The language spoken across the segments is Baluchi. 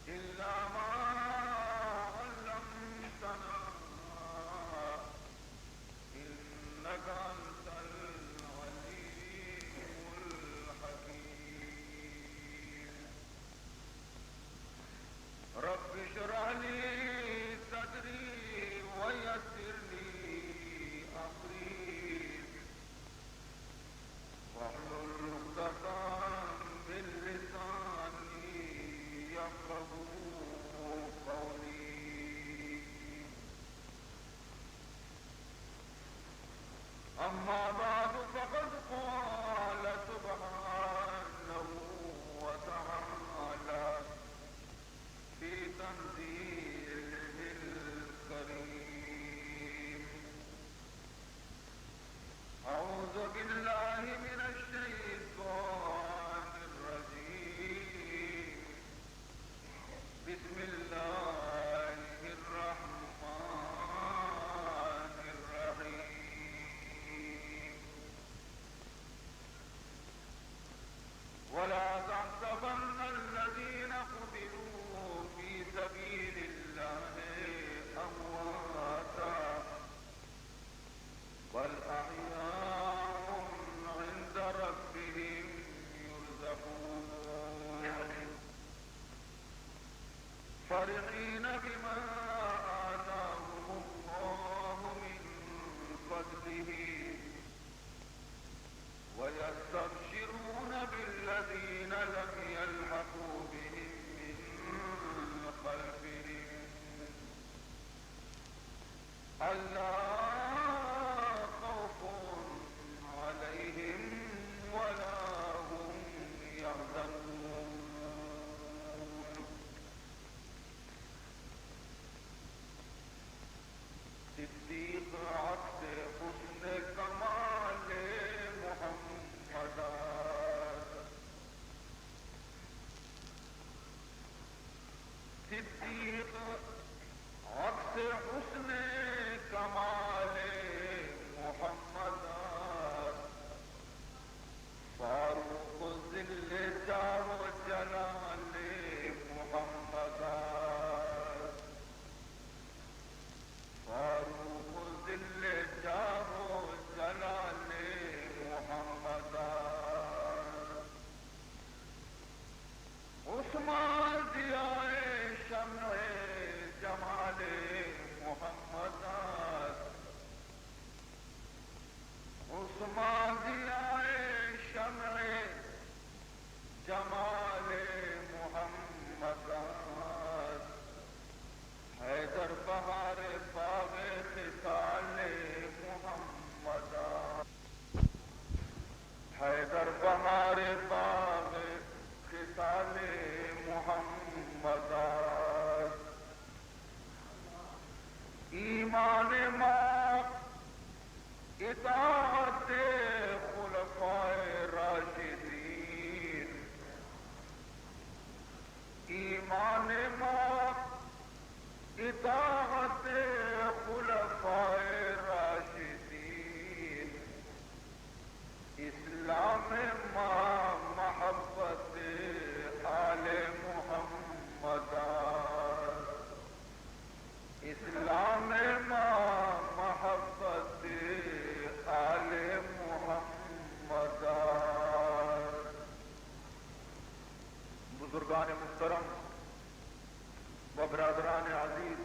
إلا ما علمتنا إنك أنت العليم الحكيم. رب اشرح لي صدري ويسر لي أمري واحلل عقدة من لساني يفقهوا قولي. أما بعد، فقد قال سبحانه وتعالى في تنزيله الكريم: أعوذ بالله من الشيطان الرجيم. بسم الله الرحمن الرحيم. ولا تحسبن الذين قتلوا في سبيل الله أمواتا، بل أحياء عند ربهم يرزقون. فرحين بما آتاهم الله من فضله ويستبشرون بالذين لم يلحقوا بهم من خلفهم ألا خوف عليهم ولا هم يحزنون. صدیق عکس حسن کمال محمد است. صدیق عکس حسن کمال محمد است. فاروق ظل جاه و جلال محمد است. فاروق ظل جاه و جلال محمد است. عثمان ضیاء شمع جمال محمد است. عثمان ضیاء شمع جمال محمد است. حیدر بهار باغ خصال محمد است. حیدر بهار باغ خصال محمد است. ایمان ما اطاعت خلفای راشدین. ایمان ما اطاعت خلفای راشدین. اسلام ما محبت آل محمد است. اسلام ما محبت آل محمد است. بزرگان محترم و برادران عزیز،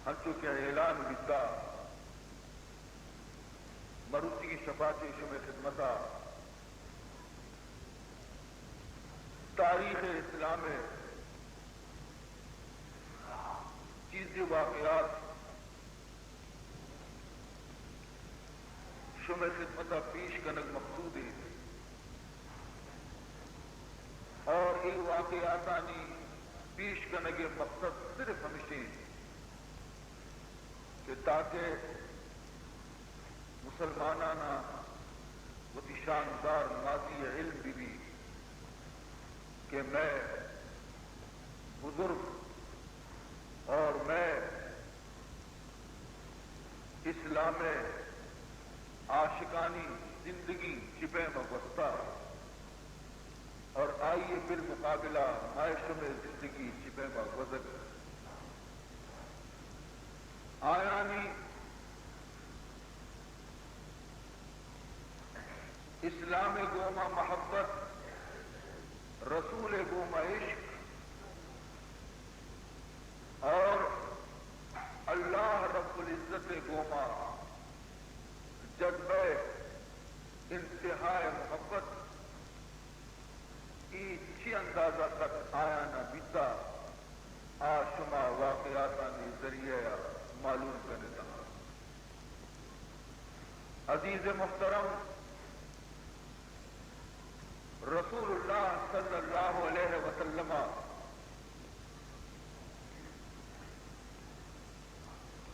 انچو کہ اعلان بیتا، مروچی شپا چہ شمئے خدمتا تاریخ اسلام ءِ چیزے واقعات شمئے خدمتا پیش کنگ مقصود انت، اور اے واقعاتانی پیش کنگ ءِ مقصد صرف ہمیش انت کہ تاکہ مسلمانانا وتی شاندار ماضی ءِ علم بہ بیت کہ مئے بزرگ اور مئے اسلام ءِ عاشقانی زندگی چہ پیم ءَ گوستا اور آئی ءِ بالمقابلہ مئے شمئے زندگی چہ پیم ءَ گوزگ۔ آیانی اسلام ءِ گوما محبت، رسول ءِ گوما عشق اور اللہ رب العزت ءِ گوما جذبہ انتہائے محبت، اے چی اندازہ تک آیانا بیتا، آ شما واقعاتانی ذریعہ ءَ معلوم کنتا۔ عزیز محترم، رسول اللہ صلی اللہ علیہ وسلم ءَ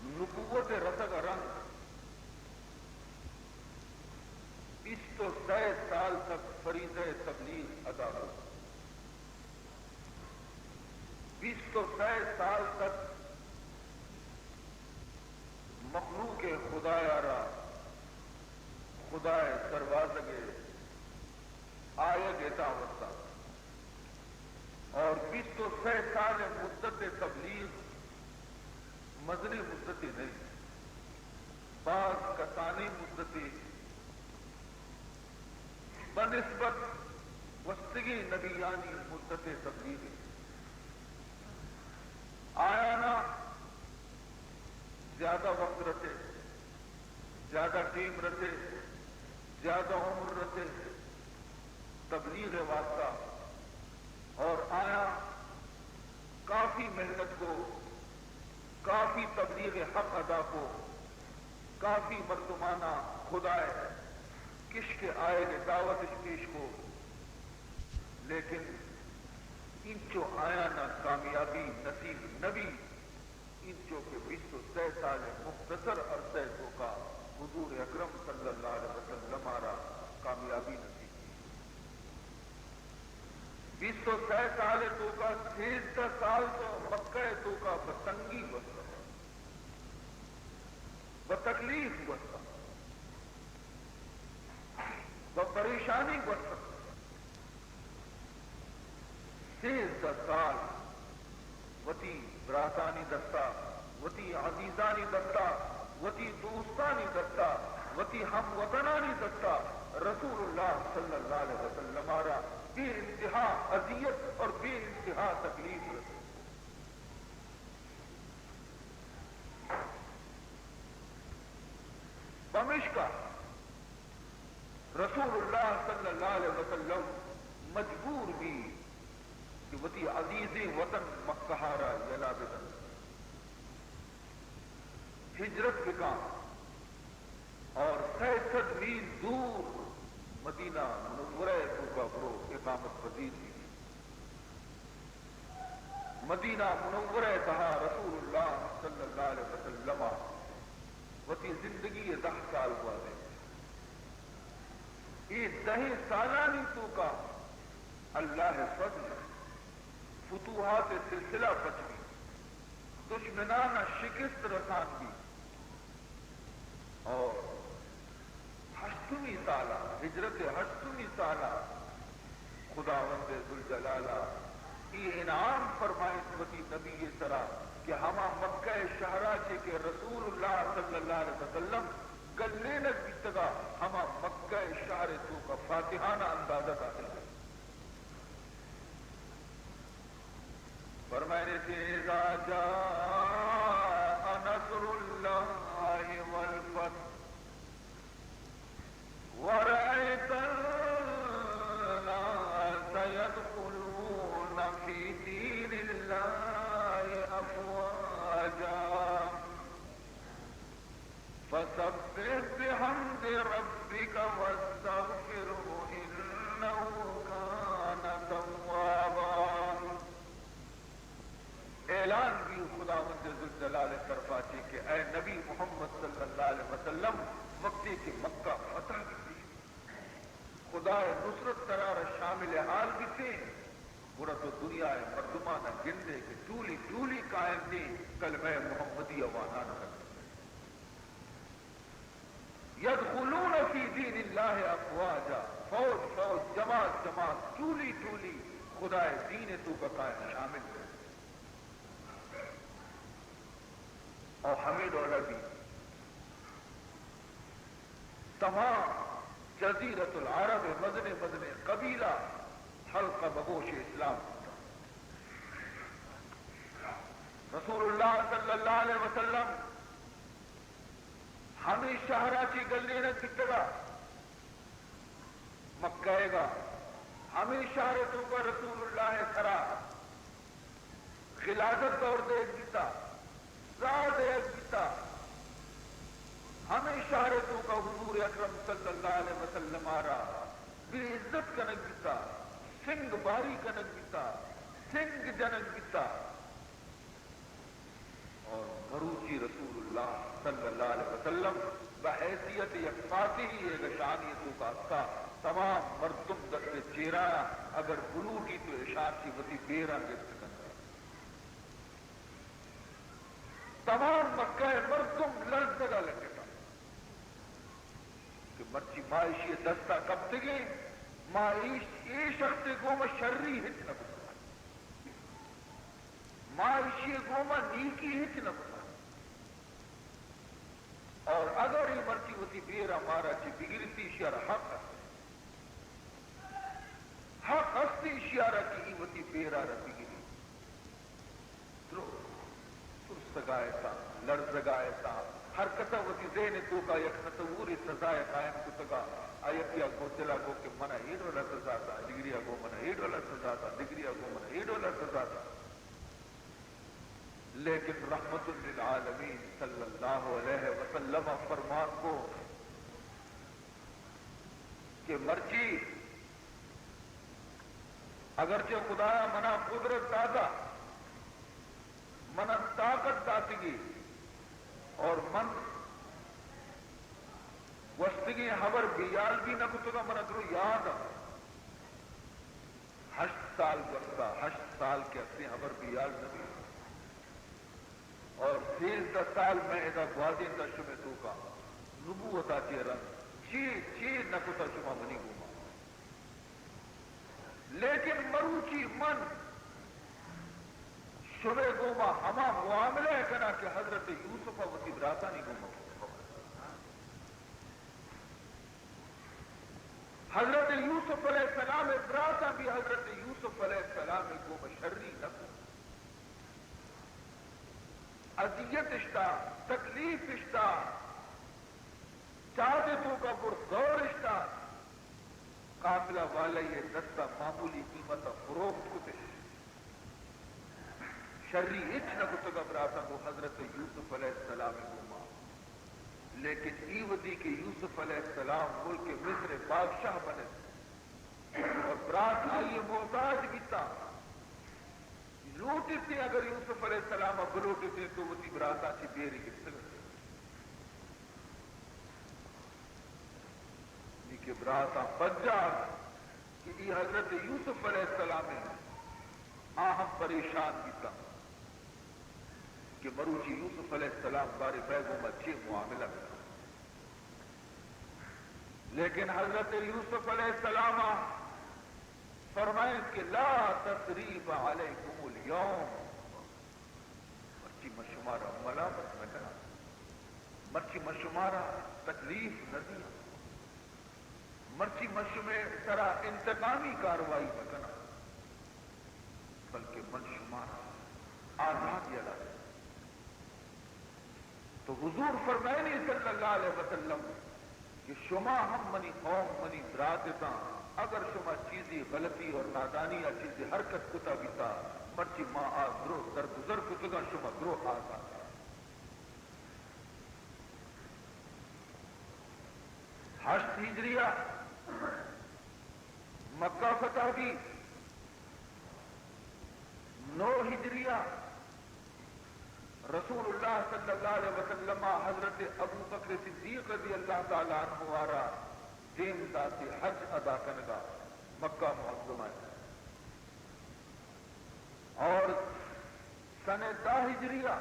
نبوت ءِ رسگ ءَ رند بیست و سئے سال تک فریضہ تبلیغ ادا کت۔ بیست و سئے سال تک مخلوق خدایا را خدا ءِ دروازگ ءِ آیگ ءِ دعوت دات۔ اور بیست و سئے سال ءِ مدت تبلیغ مزنیں مدتے نہ انت، باز کسانیں مدتے بہ نسبت گوستگیں نبیانی مدت تبلیغ انت۔ آیانا زیادہ وقت رسے، زیادہ ٹیم رسے، زیادہ عمر رسے تبلیغ ءِ واسطہ، اور آیاں کافی محنت کو، کافی تبلیغ حق ادا کو، کافی مردمانا خدا ءِ کشک ءِ آیگ ءِ دعوت اش پیش کو، لیکن انچو آیانا کامیابی نصیب نہ بی۔ انچو کہ بیست و سئے سال ءِ مختصر عرصہ ءِ توکا حضور اکرم صلی اللہ علیہ وسلم ءَ را کامیابی نصیب بی۔ بیست و سئے سال ءِ توکا سیزدہ سال تو مکہ ءِ توکا بہ تنگی گوستہ، بہ تکلیف گوستہ، بہ پریشانی گوستہ۔ سیزدہ سال وتی براتانی دستا، وتی عزیزانی دستا، وتی دوستانی دستا، وتی ہم وطنانی دستا رسول اللہ صلی اللہ علیہ وسلم ءَ را بے انتہا اذیت اور بے انتہا تکلیف رسید۔ پمیشکا رسول اللہ صلی اللہ علیہ وسلم مجبور بی کہ وتی عزیزیں وطن مکہ ءَ را یلہ بدنت، ہجرت بکاں اور سئے سد میل دور مدینہ منورہ ءِ توکا برو اقامت پذیر بی۔ مدینہ منورہ ءِ تہا رسول اللہ صلی اللہ علیہ وسلم ءَ وتی زندگی ءِ دہ سال گوازینت۔ اے دہیں سالانی توکا اللہ ءِ فضل، فتوحات ءِ سلسلہ پچ بیت، دشمنان ءَ شکست رسان بیت۔ اور ہشتمی سالا، ہجرت ءِ ہشتمی سالا، خداوند ذوالجلال ءَ اے انعام فرمائیت وتی نبی ءِ سرا کہ ہما مکہ ءِ شہرا چہ کہ رسول اللہ صلی اللہ علیہ وسلم گلینگ بیتگا، ہما مکہ ءِ شہر ءِ توکا فاتحانا اندازہ داخل بیت۔ فرمائیت کہ اذا جاء نصر اللہ والفتح ورأيت الناس يدخلون في دين الله أفواجا فسبح بحمد ربك واستغفره إنه كان توابا۔ اعلان بی خداوند ذوالجلال ءِ طرفا چہ کہ اے نبی محمد صلی اللہ علیہ وسلم، وقتی کہ مکہ فتح بی، خدا ءِ نصرت ترا را شامل حال بیتیں، گڑا تو دنیا ءِ مردمانا گندے کہ ٹولی ٹولی کاینتیں کلمہ محمدی ءَ وانان کنت۔ یدخلون فی دین اللہ افواجا، فوج فوج، جماعت جماعت، ٹولی ٹولی خدائے دین ءِ توکا کائیں شامل بیں۔ اور ہمے ڈولا بی تمام جزیرۃ العرب ءِ مزنیں مزنیں قبیلہ حلقہ بگوش اسلام بوتاں۔ رسول اللہ صلی اللہ علیہ وسلم ہمے شہر ءَ چہ گلینگ بیتگ ءَ، مکہ ءَ، ہمے شہر ءِ توکا رسول اللہ ءِ سرا غلاظت دور دیگ بیتا، زاہ دیگ بیتا، ہمے شہر ءِ توکا حضور اکرم صلی اللہ علیہ وسلم ءَ را بے عزت کنگ بیتا، سنگ باری کنگ بیتا، سنگ جنگ بیتا۔ اور مروچی رسول اللہ صلی اللہ علیہ وسلم بحیثیت یک فاتحی ءَ گشانی توکا اتکا، تمام مردم دست چیرا، اگر بلوٹی تو اشاں چی وتی بیراں گپت کنت۔ تمام مکہ ءِ مردم لرزگا لگتا کہ مرچی ما ایشی دستا کپتگیں، ما ایش، اے شخص گوما شری ہچ نہ کتا۔ ما ایشی گوما نیکی ہچ نہ کتا۔ اور اگر اے مرچی وتی بیرا مارا چہ بگریتی، ایشی را حق است۔ حق است ایشی را کہ اے وتی بیرا را بگری۔ درو، ترسگا اتاں، لرزگا اتاں، ہر کسا وتی ذہن توکا یک تصور سزا قائم کتگا۔ آ یکیا گو دلا گو کہ منا اے ڈولا سزا دا، دگریا گو منا اے ڈولا سزا دا، دگریا گو منا اے ڈولا سزا دا۔ لیکن رحمت للعالمین صلی اللہ علیہ وسلم فرمان کو کہ مرچی اگرچہ خدایا منا قدرت داتا، منا طاقت داتگی، اور من گوستگیں حبر بیال بھی نہ کتگا، منا درو یاد ء۔ ہشت سال گوستا، ہشت سال کہ استیں حبر بیال نہ بیت۔ اور سیزدہ سال میں ادا گوازینتا شمے توکا، نبوتا چہ رند چی چی نہ کتا شما منی گوما۔ لیکن مروچی من شمے گوما ہما معاملہ ء کناں کہ حضرت یوسف ء وتی براتانی گوما کت۔ حضرت یوسف علیہ السلام ء براتاں بھی حضرت یوسف علیہ السلام ء گوما شری نہ کت۔ اذیت اشتا، تکلیف اشتا، چادے توکا بر دور اشتا۔ قافلہ والے ء دستا معمولی قیمت ء فروخت کتش۔ شری ہچ نہ کتگ ء براتاں گوں حضرت یوسف علیہ السلام ء گوما۔ لیکن ای وتی کہ یوسف علیہ السلام ملک مصر ء بادشاہ بنت اور برات آئی ء محتاج بیتا، لوٹتیں اگر یوسف علیہ السلام ء بلوٹتیں تو وتی براتاں چہ بیری گپتگ ات۔ نی کہ براتاں پجار کہ ای حضرت یوسف علیہ السلام ء، آ ہم پریشان بیتاں کہ مروچی یوسف علیہ السلام بارے مئے گوما چے معاملہ بیتاں۔ لیکن حضرت یوسف علیہ السلام ء فرمائیت کہ لا تثریب علیکم الیوم، مرچی من شمارا ملامت نہ کناں، مرچی من شمارا تکلیف نہ دیاں، مرچی من شمے سرا انتقامی کاروائی نہ کناں، بلکہ من شمارا آزاد یلہ دیں۔ تو حضور فرمائنی صلی اللہ علیہ وسلم کہ شما ہم منی قوم، منی برات اتاں، اگر شما چیزی غلطی اور نادانی یا چیزی حرکت کتا بیتا، مرچی ما آ درو درگزر کتگاں، شما درو آزاد۔ ہشت ہجریہ مکہ فتح بی، نو ہجریہ رسول اللہ صلی اللہ علیہ وسلم ء حضرت ابو بکر صدیق رضی اللہ تعالی عنہ ء را دیم داتی حج ادا کنگا مکہ معظمہ ء۔ اور سن دہ ہجریہ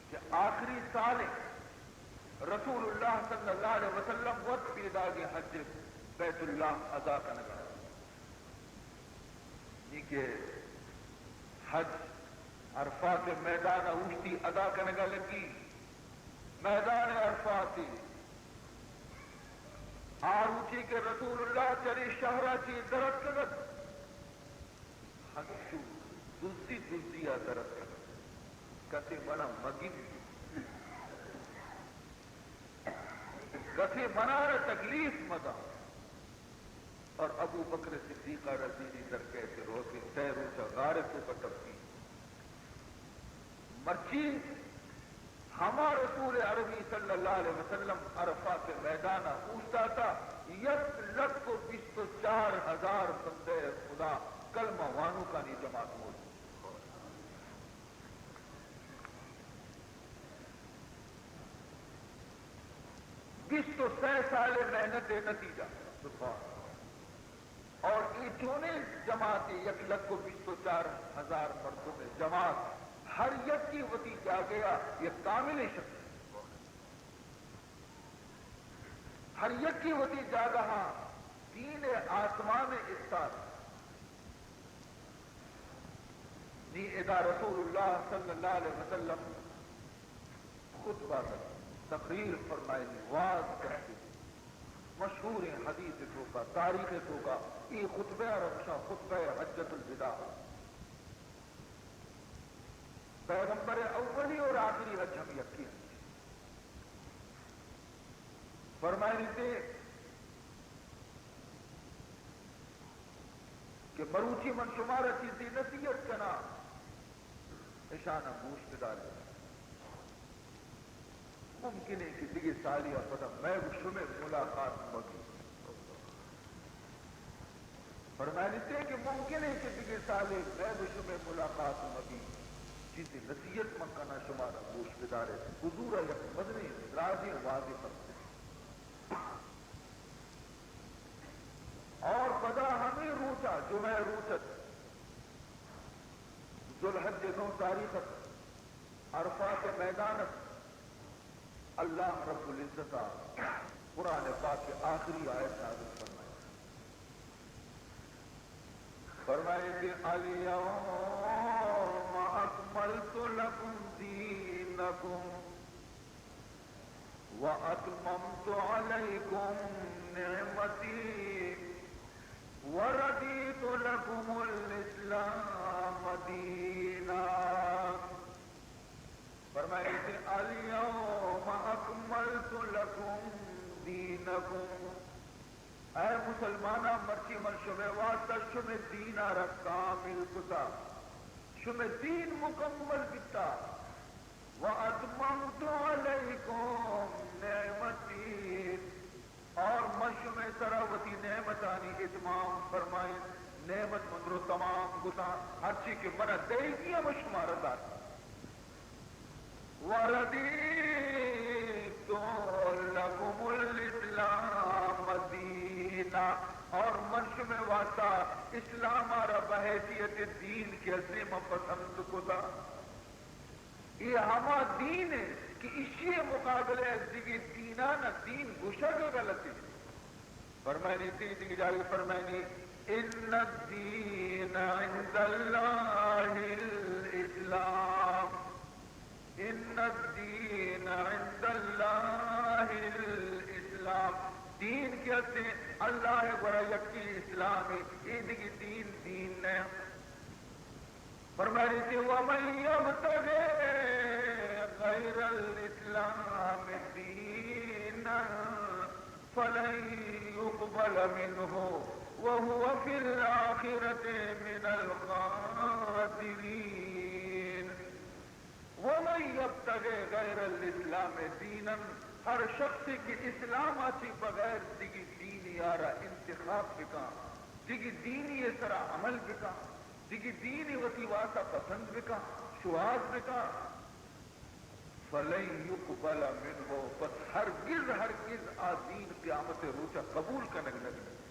کہ آخری سال ء رسول اللہ صلی اللہ علیہ وسلم وت پیداگیں حج بیت اللہ ادا کنگا۔ نی کہ حج عرفات میدان اوشتی ادا کنگا لگی۔ میدان عرفات آ روچی کہ رسول اللہ چرے شہرا چی درتکگ ات، ہنچو دزی دزی ء در اتکگ۔ کسے منا مگندی، کسے منارا تکلیف مدا۔ اور ابو بکر صدیق ء را زیری در کئیت، روت سئے روچ ء غار ء توکا ٹپی۔ مرچی ہما رسول عربی صلی اللہ علیہ وسلم عرفات میدان ء اوشتاتا، یک لکھ و بیست و چار ہزار بندہ خدا کلمہ وانوکانی جماعت موجود۔ بیست و سئے سال محنت نتیجہ۔ اور اے چونیں جماعت، یک لکھ و بیست و چار ہزار مردم جماعت، ہر یکی وتی جاگہ ء یک کامل شخص، ہر یکی وتی جاگہ ء دین آسمان استاد۔ نی ادا رسول اللہ صلی اللہ علیہ وسلم خطبہ تقریر فرمائنی، واز کرتی۔ مشہوریں حدیث توکا، تاریخ توکا، ای خطبہ ء را گوشاں خطبہ حجۃ الوداع۔ پیغمبر اولی اور آخری حج ہم یکی انت۔ فرمائنی تے کہ مروچی من شمارا چیزے نصیحت کناں، اشانا گوش بدارے۔ ممکن ہے کہ دگہ سالی ء پدا مئے گوں شمئے ملاقات مبی۔ فرمائنی تے کہ ممکن ہے کہ دگہ سالے مئے گوں شمئے ملاقات مبی۔ چیزے نصیحت من کناں، شمارا گوش بدارے۔ حضور ء یک مزنیں دراجیں وازے فرمائے۔ اور پدا ہمے روچا، جمعہ روچ ات، ذوالحج نو تاریخ ات، عرفات میدان ات، اللہ رب العزت ء قرآن پاک ء آخری آیت نازل فرمائے۔ فرمائے کہ الیوم اکملت لکم دینکم واتممت علیکم نعمتی ورضیت لکم الاسلام دینا۔ فرمائیت، الیوم اکملت لکم دینکم۔ اے مسلماناں، مرچی من شمئے واسطہ شمئے دین ء را کامل کتا، شمئے دین مکمل بیتا۔ و اتممت علیکم نعمتی، اور من شمئے سرا وتی نعمتانی اتمام فرمائیں۔ نعمت من درو تمام کتا، ہرچی کہ منا دئیگی ہم شمارا دات۔ و رضیت لکم الاسلام دینا، اور من شمئے واسطہ اسلام ء را بحیثیت دین کہ ہستیں من پسند کتا۔ اے ہما دین انت کہ ایشی ء مقابلہ ء دگہ دینان ء دین گوشگ غلط انت۔ فرمائنی، تئی دگہ جاگہ فرمائنی، ان الدین عند اللہ الاسلام، ان الدین عند اللہ الاسلام۔ دین کہ ہستیں اللہ ء گورا یکیں اسلام انت، اے دگہ دین دین نہ۔ فرمائے کہ ومن یبتغ غیر الاسلام دینا فلن یقبل منه وهو فی الآخرة من الخاسرین۔ ومن یبتغ غیر الاسلام دینا، ہر شخصے کہ اسلام ء چہ بغیر دگہ دینی ء را انتخاب بکاں، دگہ دینی ء سرا عمل بکاں، دگہ دین وتی واسا پسند بکاں، شوہاز بکاں، فلن یقبل منه، پس ہرگز، ہرگز آ دین قیامت روچا قبول کنگ نہ بیت۔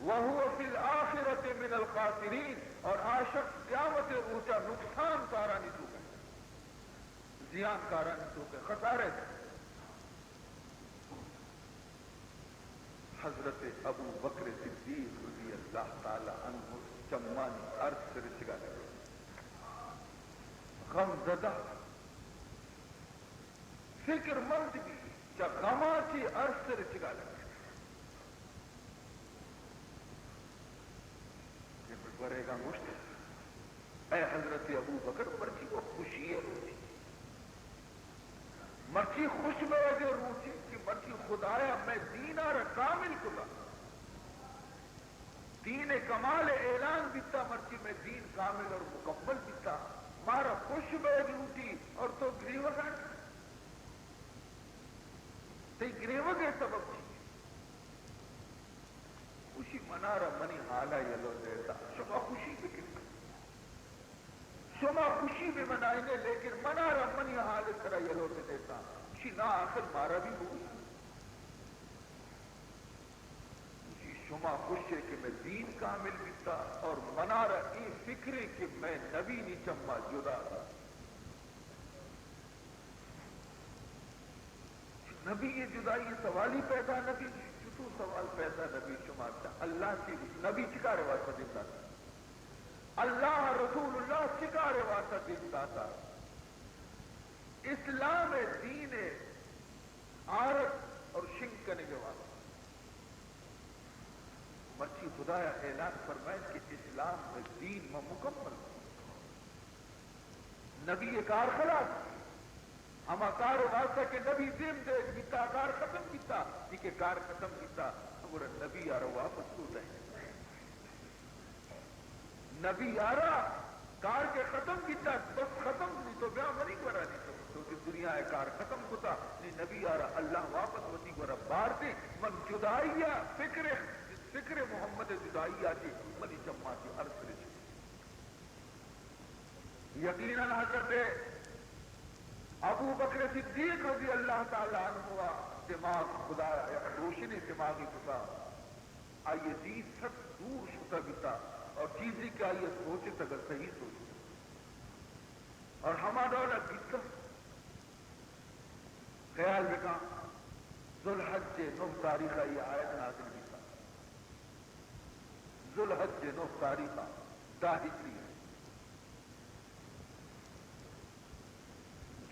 وهو فی الآخرة من الخاسرین، اور آ شخص قیامت روچا نقصان کارانی توکا، زیان کارانی توکا، خسارہ۔ حضرت ابوبکر صدیق رضی اللہ تعالی عنہ چمانی ارس رچگا لگے۔ غم زدہ، فکر مند بی، چہ غما چی ارس رچگا لگے۔ کہ گوریگا گوشت، اے حضرت ابوبکر، مرچی وہ خوشی ہے روچی۔ مرچی خوش بیگ ءِ روچے کہ مرچی خدایا مئے دین ءَ را کامل کتا، دین کمال اعلان بیتا، مرچی مئے دین کامل اور مکمل بیتا، مارا خوش بیگ لوٹی اور تو گریوگا ئے۔ تئی گریوگ ءِ سبب چی؟ خوشی منارا منی حالا یلو دیتا، شما خوشی بکن۔ شما خوشی بہ منائینے، لیکن منارا منی حال سرا یلو نہ دیتا۔ گوشی، نا، آخر مارا بھی بگوش۔ گوشی، شما خوش ہے کہ مئے دین کامل بیتا اور منارا اے فکر ہے کہ مئے نبی نی چما جدا بیتا۔ نبی ءِ جدائی ءِ سوال ہی پیدا نہ بی۔ چطور سوال پیدا نہ بی؟ شما چہ اللہ چی، نبی چی کار واسطہ دین داتا؟ اللہ، رسول اللہ چی کار واسطہ دین داتا؟ اسلام ءِ دین ءِ آرگ اور شنگ کنگ ءِ واسطہ۔ مرچی خدایا اعلان فرمائے کہ اسلام ءِ دین ما مکمل۔ نبی ءِ کار خلاص۔ ہما کار واسطہ کہ نبی دیم دیگ بیتا، کار ختم بیتا، ای کہ کار ختم بیتا، گڑا نبی آرا واپس لوٹائیں۔ نبی آرا کار کہ ختم بیتا، بس ختم، نی تو بیا منی گورا، نی تو، تو کہ دنیا ءِ کار ختم کتا، نی نبی آرا اللہ واپس وتی گورا بار دے، من جدائی ءَ فکر، فکر محمد ءِ جدائی ءَ چی منی چما چی ارس رچ۔ یقیناً حضرت ابوبکر صدیق رضی اللہ تعالی عنہ ءِ دماغ خدا یک روشنیں دماغے کتا، آئی ءِ دید سک دور شتا بیتا اور چیزے کہ آئی ءَ سوچتگ صحیح سوچتگ اور ہما ڈول ءَ بیتا۔ خیال بکن، ذوالحج ءِ نہ تاریخ ءَ اے آیت نازل بیتا۔ ذوالحج ءِ نہ تاریخ ءَ، دہ ہجری ءَ۔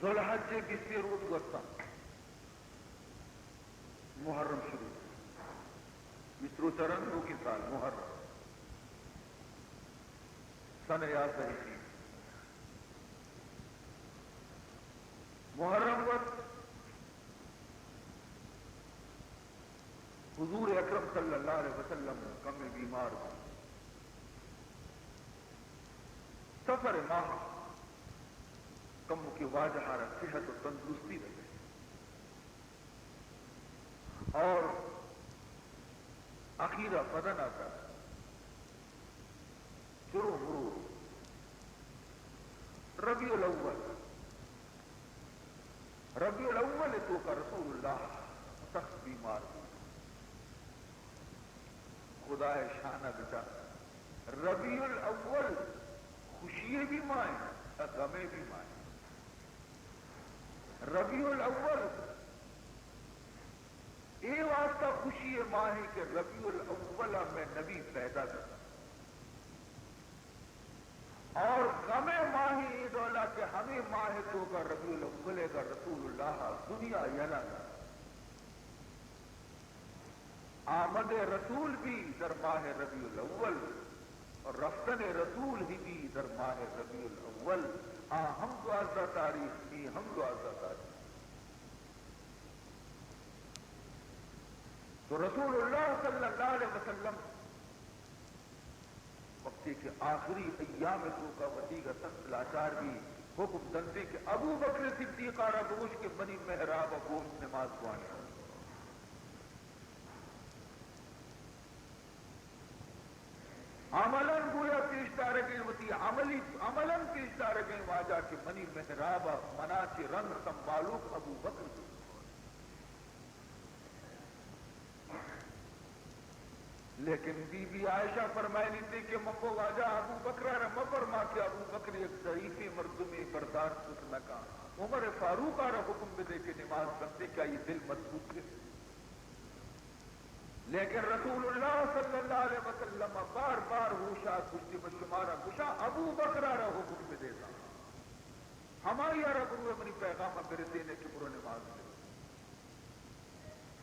ذوالحج ءِ بیست روچ گوستاں، محرم شروع۔ بیست روچ ءَ رند نوکیں سال محرم، سن یازدہ ہجری۔ محرم وت حضور اکرم صلی اللہ علیہ وسلم کمے بیمار بوت۔ صفر ماہ کمکے واجہ ءَ را صحت و تندرستی رسیت اور اخیرا بدن ءَ تک چرو مرو۔ ربیع الاول، ربیع الاول ءِ توکا رسول اللہ سخت بیمار بوت۔ خدا ءِ شان ءَ بچار، ربیع الاول خوشی ءِ بھی ماہ ایں، غم ءِ بھی ماہ ایں۔ ربیع الاول اے واسطہ خوشی ءِ ماہ ایں کہ ربیع الاول ءَ مئے نبی پیدا بیتا۔ اور غم ءِ ماہ ایں اے ڈولا کہ ہمے ماہ ءِ توکا ربیع الاول ءَ رسول اللہ دنیا یلہ دات۔ آمد رسول بھی در ماہ ربیع الاول اور رفتن رسول ہی بھی در ماہ ربیع الاول۔ آ ہم دوازدہ تاریخ، اے ہم دوازدہ تاریخ۔ تو رسول اللہ صلی اللہ علیہ وسلم وقتی کہ آخری ایام ءِ توکا وتیگا سخت لاچار بی، حکم دنتے کہ ابو بکر صدیق ءَ را بگوش کہ منی محراب ءَ گوش نماز بوانیت۔ عملاً گویا پیش دارگیں وتی عملی، عملاً پیش دارگیں واجہ کہ منی محراب ءَ منا چہ رند سنبھالوک ابو بکر بی۔ لیکن بی بی عائشہ فرمائنیتے کہ من گو واجہ ابو بکر ءَ را مہ فرما کہ ابو بکر یک ضعیفیں مردمے، برداشت کت نہ کن۔ عمر فاروق ءَ را حکم بدے کہ نماز بنتے کہ آئی دل مضبوط بی۔ لیکن رسول اللہ صلی اللہ علیہ وسلم بار بار ہوشات گوشتی، من شمارا گوشاں، ابو بکر ءَ را حکم بدیتا، ہمائی ءَ را بروئے منی پیغام ءَ برسینے کہ برو نماز بہ۔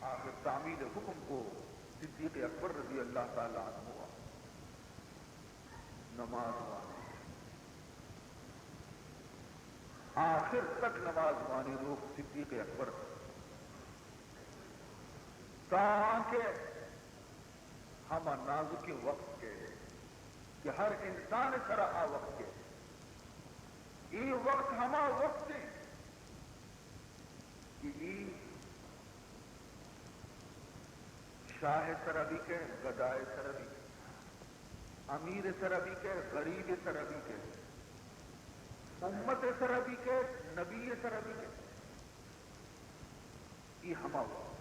آخر تعمیل حکم کو، صدیق اکبر رضی اللہ تعالی عنہ ءَ نماز وانی۔ آخر تک نماز وانی روک صدیق اکبر، تانکہ ہما نازکیں وقت کہ، کہ ہر انسان سرا آ وقت کہ، اے وقت ہما وقت ایں کہ اے شاہ سرا بھی کہ، گدائے سرا بھی کہ، امیر سرا بھی کہ، غریب سرا بھی کہ، امت سرا بھی کہ، نبی سرا بھی کہ، اے ہما وقت۔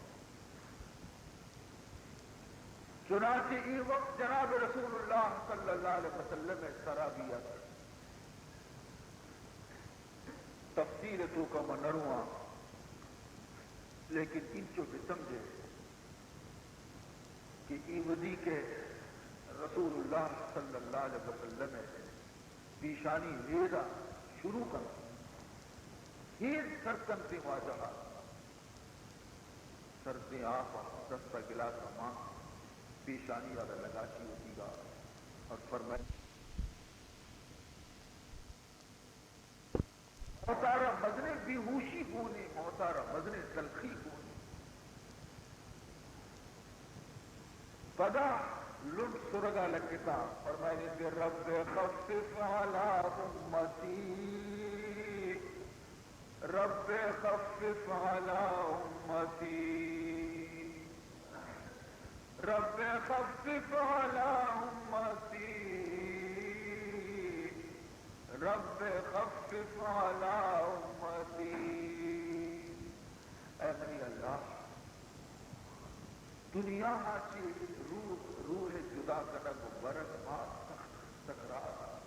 چنانچہ اے وقت جناب رسول اللہ صلی اللہ علیہ وسلم سرا بھی ات۔ تفصیل توکا من نرواں، لیکن انچو بسمجھے کہ اے وھدی کہ رسول اللہ صلی اللہ علیہ وسلم پیشانی ہیدا شروع کنت، ہید سر کنت واجہ ءَ، سردیں آپ ءَ دست ءَ گلاس ءَ مان، پیشانی ءَ را لگاشی وتیگا اور فرمائے، موت ءَ را مزنیں بیہوشی گونی، موت ءَ را مزنیں تلخی گونی۔ پدا لنٹ سرگا لگتا، فرمائنی کہ رب خفف علی امتی، رب خفف علی امتی، رب خفف علی امتی، رب خفف علی امتی۔ اے منی اللہ، دنیا ءَ چہ روح، روح جدا کنگ و برگ ما سخت سکرات۔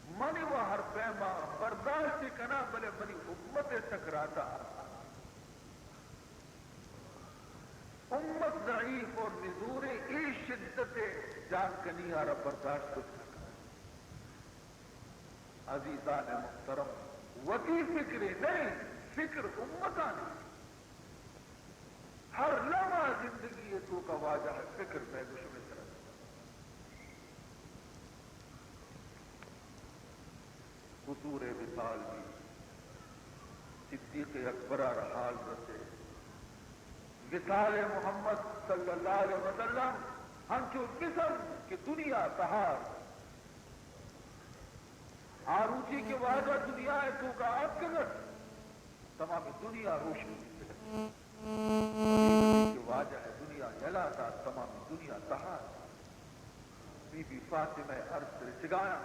من و ہر پیما برداشت کناں، بلے منی امت سکرات ءَ۔ امت ضعیف و نزوریں، اے شدت جان کنی ءَ را برداشت کت نہ کنت۔ عزیزان محترم، وتی فکرے نہ، فکر امتانی۔ ہر لمحہ زندگی ءِ توکا واجہ ءِ فکر مئے گوشمے سرا۔ حضور ءِ وصال بی، صدیق اکبر ءَ را حال رسے، وصال محمد صلی اللہ علیہ وسلم ہنچو بسمجھ کہ دنیا تہار۔ آ روچی کہ واجہ دنیا ءِ توکا اتکگ ات، تمام دنیا روشن بیتگ ات۔ کہ واجہ ءِ دنیا یلہ دات، تمام دنیا تہار۔ بی بی فاطمہ ءِ عرض رچگایاں،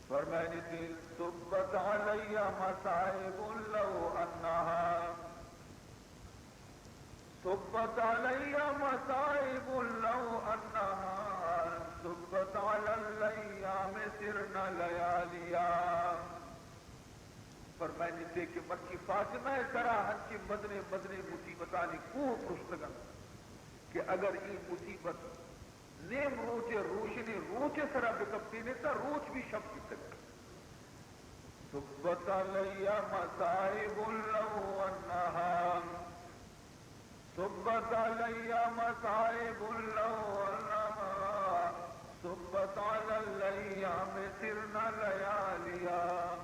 فرمائنی تئی: صبت علی مصائب لو انہا، صبت علی مصائب لو انہا، صبت علی الایام سرن لیالیا۔ فرمائنی تئی کہ مرچی فاطمہ ءِ سرا ہنچیں مزنیں مزنیں مصیبتانی کوہ پرشتگ انت کہ اگر اے مصیبت نیم روچ ءِ روشنیں روچ ءِ سرا بکپتینتہ، روچ بھی شپ بیتگ۔ صبت علی مصائب لو انہا، صبت علی مصائب لو انہا، صبت علی الایام سرن لیالیا۔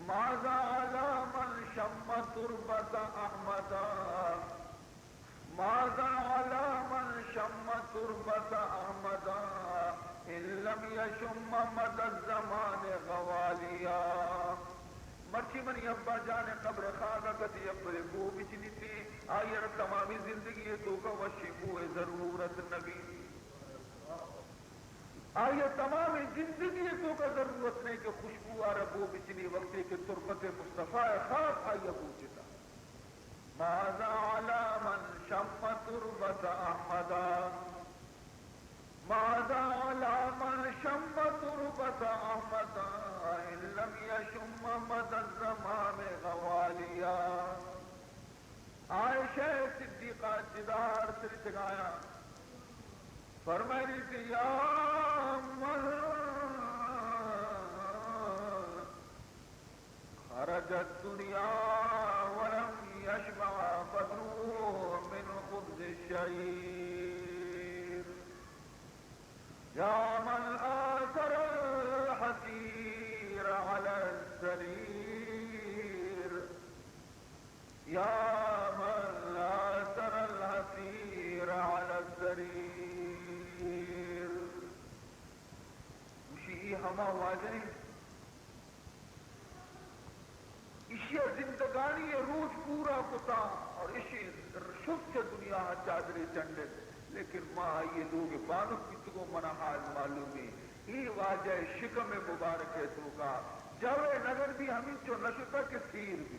ماذا علی من شم تربت احمدا، ماذا علی من شم تربت احمدا، ان لم یشم مدی الزمان غوالیا۔ مرچی منی ابا جان ءِ قبر ءِ خاک ءَ کسے یک برے بو بچنیتی، آئی ءَ را تمامیں زندگی ءِ توکا وشیں بو ءِ ضرورت نہ بیت۔ آئی ءَ تمامیں زندگی ءِ توکا ضرورت نہ کہ خوشبو ءَ را بو بچنی، وقتی کہ تربت مصطفی ءِ خاک آئی ءَ بو چتا۔ ماذا علی من شم تربت احمدا، ماذا علی من شم تربت احمدا، ان لم یشم مدی الزمان غوالیا۔ عائشہ صدیقہ چدار سرچ آیا، فرمائنی کہ یا من خرج الدنیا ولم یشبع بدنه من خبز الشعیر، یا من آثر الحصیر علی السریر، یا من آثر الحصیر علی السریر۔ گوشی، اے ہما واجہ انت، ایشی ء زندگانی ء روچ پورا کتا اور ایشی شت چہ دنیا ء چادرے چنڈت، لیکن ما آئی ء لوگ ء بانک بیتگوں، منا حال معلوم انت۔ اے واجہ ء شکم ء مبارک ء توکا جو ء نگن بھی ہمینچو نشتہ کہ سیر بھی۔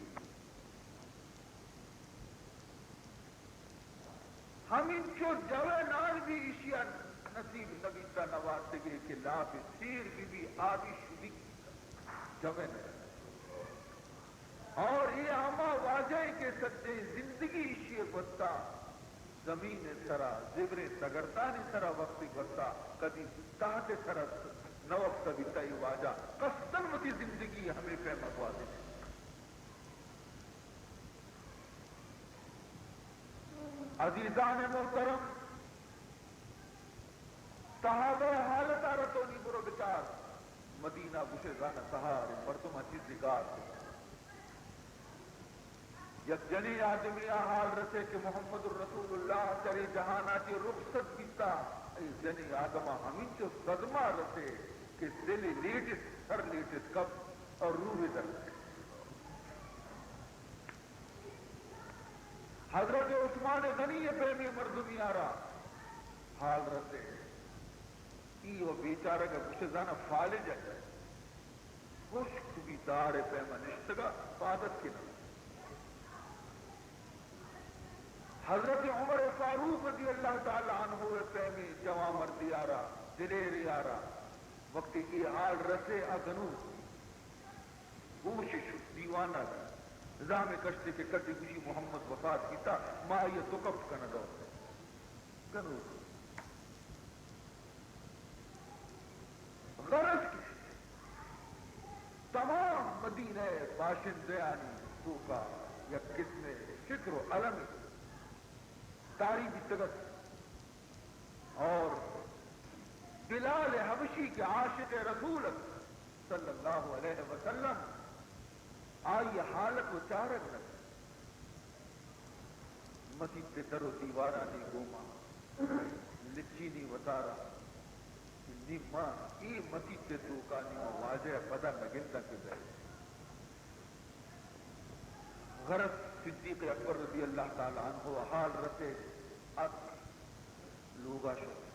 ہمینچو جو ء نان بھی ایشی ء نصیب نہ بیتا، نہ وارتگے کہ لاپ سیر بہ بی، آبی شدی جو ء نان۔ اور اے ہما واجہ ء کہ سجیں زندگی ایشی ء گوستا زمین ء سرا، زبریں سگردانی سرا وقتی گوستا، کدی تحت ء سرا نہ وپتہ بیتا، اے واجہ قصداً وتی زندگی ہمے پیما گوازینت۔ عزیزان محترم، صحابہ حالت ء را تو نی برو بچار، مدینہ گوشے زانہ تہار، مردم چیزی گار۔ یک جنی آدمی ء حال رسے کہ محمد رسول اللہ چرے جہانا چی رخصت بیتا، اے جنی آدم ء ہمینچو صدمہ رسے کہ دل لیٹت، سر لیٹت کپ اور روح در۔ حضرت عثمان غنی ء پیمیں مردمی آرا حال رسے، ای و بیچارگ ء گوشے زانا فالج ء ہشک بی دار ء پیما نشتگا عبادت کنگ۔ حضرت عمر فاروق رضی اللہ تعالی عنہ ء پیمیں جوان مردی آرا، دلیری آرا، وقتی ای حال رسے آ گنوک ہوش شت، دیوانہ بی۔ زامے کشتے کہ کدی گوشی محمد وفات بیتا، ما آئی ء دو کپ کنگ ء گنوک۔ غرض کہ تمام مدینہ ء باشندیانی توکا یک قسم فکر و الم تاری بیتگ ات۔ اور بلال حبشی کہ عاشق رسول ات صلی اللہ علیہ وسلم، آئی حالت و چارگ نہ، مسیت در و دیوارانی گوما لچینی وتارا، نی ما ای مسیت توکا نی ما واجہ پدا نگنداں کہ بے۔ غرض صدیق اکبر رضی اللہ تعالی عنہ حال رسے، ات لوگا شت۔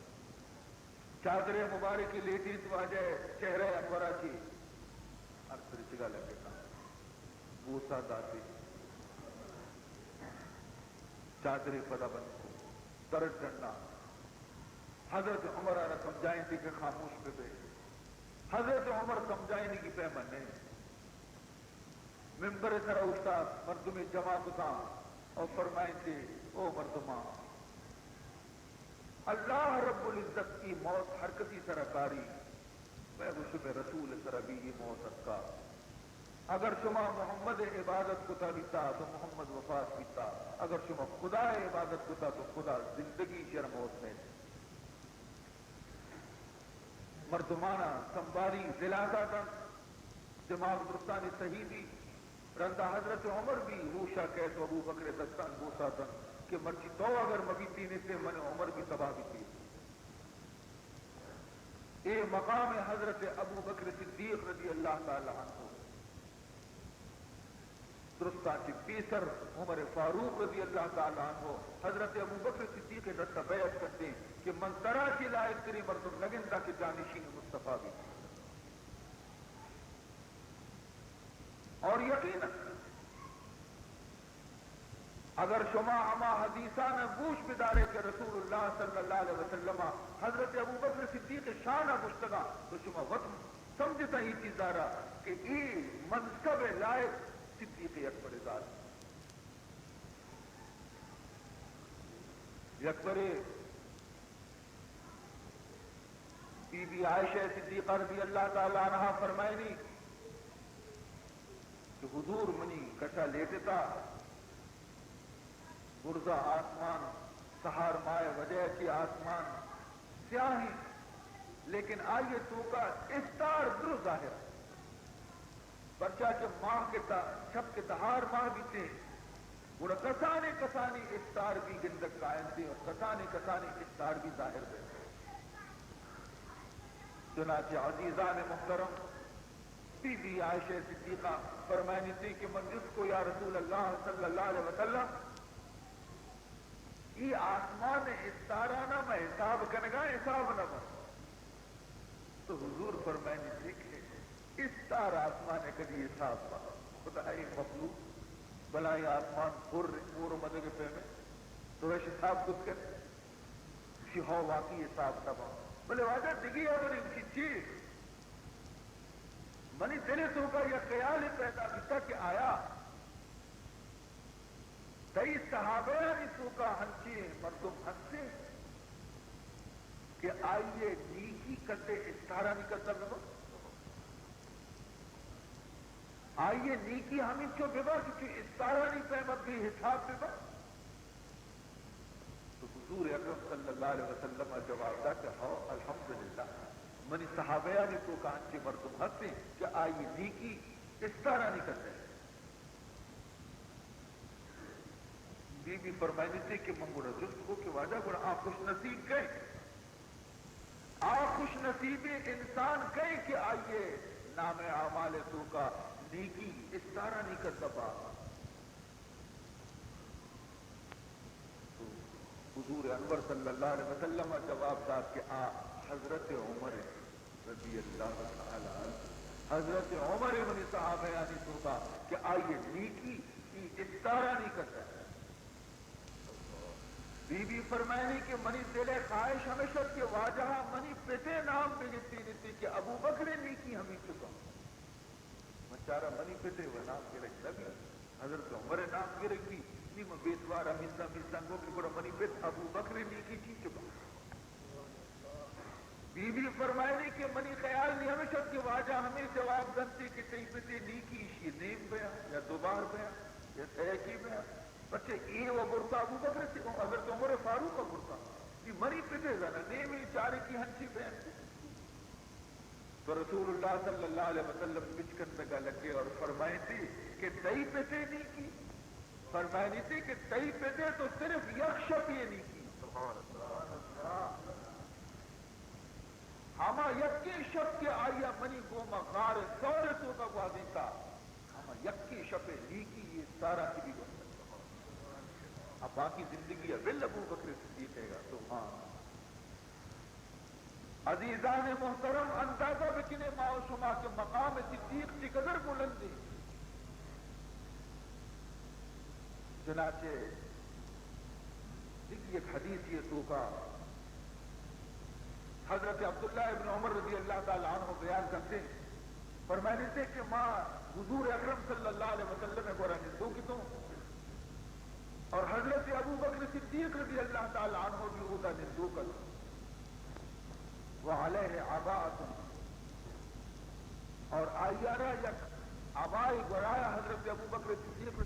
چادر مبارک لیٹینت واجہ چہرہ انورا چی، ارس رچگا لگتا، بوسا داتے، چادر پدا بند کو، در ڈنڈا۔ حضرت عمر آرا سمجھائیں تھی کہ خاموش بہ بے۔ حضرت عمر سمجھائیں کی پیما نہیں۔ ممبر سرا اوشتات، مردمے جمع کتاں اور فرمائیں تھی، او مردماں، اللہ رب العزت ای موت ہر کسی سرا کاری، مئے و شمئے رسول سرا بھی ای موت اتکا۔ اگر شما محمد عبادت کتا بیتا تو محمد وفات بیتا، اگر شما خدا عبادت کتا تو خدا زندگی، شر موت نہیں۔ مردمانا سنبھالی دلاسا دنت، دماغ درستانی صحیح بی۔ رندا حضرت عمر بی ہوشا کئیت و ابو بکر دستان بوسا دنت کہ مرچی تو اگر مبیتی نیستے، من عمر بی تباہ بیتی۔ اے مقام حضرت ابو بکر صدیق رضی اللہ تعالی عنہ۔ درستاں چہ پیسر عمر فاروق رضی اللہ تعالی عنہ حضرت ابوبکر صدیق ء دست ء بیعت کتیں کہ من ترا چہ لائق تریں مردم نہ گنداں کہ جانشین مصطفی بیت۔ اور یقیناً اگر شما ہما حدیثان ء گوش بدارے کہ رسول اللہ صلی اللہ علیہ وسلم ء حضرت ابوبکر صدیق ء شان ء گوشتگاں تو شما وت سمجھتاں ای چیزا را کہ ای منصب لائق صدیق اکبر ذات۔ یک برے بی بی عائشہ صدیقہ رضی اللہ تعالی عنہا فرمائنی کہ حضور، منی کشا لیٹتا، برزا آسمان، سہار ماہ وجہ چی آسمان سیاہیں، لیکن آئی توکا استار درو ظاہر۔ پرچا کہ ماہ کہ تا-، شپ کہ تہار ماہ بیتے، گڑا کسانیں کسانیں استار بھی گندگ کائنتے اور کسانیں کسانیں استار بھی ظاہر بیتے۔ چنانچہ عزیزان محترم، بی بی عائشہ صدیقہ فرمائنی تھی کہ من جست کو، یا رسول اللہ صلی اللہ علیہ وسلم، ای آسمان استارانا ما حساب کنگا، حساب نہ بنت۔ تو حضور فرمائنی تھی کہ استار آسمان کدی حساب با؟ خدائے مخلوق، بلائیں آسمان پر مور و مدگ پیمے، تو اش حساب کت کن؟ شی ہو واقعی حساب نہ با۔ بلے واجہ دگی ہبر انچی چی؟ منی دل توکا یک خیال پیدا بیتا کہ آیا تئی صحابیانی توکا ہنچیں مردم ہستیں کہ آئی ء نیکی کدے استارانی قدر بہ بنت؟ آئی ء نیکی ہمینچو بہ بنت کہ چو استارانی پیمت بے حساب بہ بنت؟ تو حضور اکرم صلی اللہ علیہ وسلم ء جواب دات کہ ہو، الحمدللہ، منی صحابیانی توکا انچیں مردم ہستیں کہ آئی ء نیکی استارانی قدر۔ بی بی فرمائنی تھی کہ من گڑا جست کو کہ واجہ، گڑا آ خوش نصیب کئے؟ آ خوش نصیبیں انسان کئے کہ آئی ء نام اعمال توکا نیکی استارانی قدر با؟ تو حضور انور صلی اللہ علیہ وسلم ء جواب دات کہ آ حضرت عمر رضی اللہ تعالی عنہ، حضرت عمر منی صحابیانی توکا کہ آئی ء نیکی ای استارانی قدر۔ بی بی فرمائنی کہ منی دل ء خواہش ہمیش ات کہ واجہ ء منی پت ء نام بگندینی تھی کہ ابو بکر ء نیکی ہمینچک انت۔ من چارا منی پت ء و نام گرگ نہ بیت، حضرت عمر ء نام گرگ بیت، نی من بے توار ہمیسا میسا گوں کہ گڑا منی پت ابو بکر ء نیکی چینچک انت؟ بی بی فرمائنی کہ منی خیال نی ہمیش ات کہ واجہ ہمے جواب دنتی کہ تئی پت ء نیکی ایشی ء نیم بیا یا دوبار بیا یا سیکی بیا، پرچہ اے و برتا ابو بکر ء، حضرت عمر فاروق ء برتا، نی منی پت ء زاناں نیمی چارکی ہنچی بیا۔ تو رسول اللہ صلی اللہ علیہ وسلم بچکندگا لگے اور فرمائیتی کہ تئی پتے نیکی، فرمائیتی کہ تئی پتے تو صرف یک شپی نیکی۔ سبحان اللہ۔ ہما یکیں شپ کہ آیا منی گوما غار ثور توکا گوازینتا، ہما یکیں شپ نیکی یہ سارا کی بھی گوازینتا۔ اب باقی زندگی ہے بل ابو بکر صدیق ہے گا۔ سبحان اللہ۔ عزیزان محترم، اندازہ بکنیں ما و شما کہ مقام صدیق چقدر بلندیں۔ چنانچہ دگہ یک حدیثی توکا حضرت عبداللہ ابن عمر رضی اللہ تعالی عنہ بیان کرتے، فرمائیتے کہ ما حضور اکرم صلی اللہ علیہ وسلم گورا نندوکتوں اور حضرت ابو بکر صدیق رضی اللہ تعالی عنہ بھی اودا نندوک ات۔ وعلیہ عباءۃ، اور آئی ء را یک عبائے گورایا حضرت ابو بکر صدیق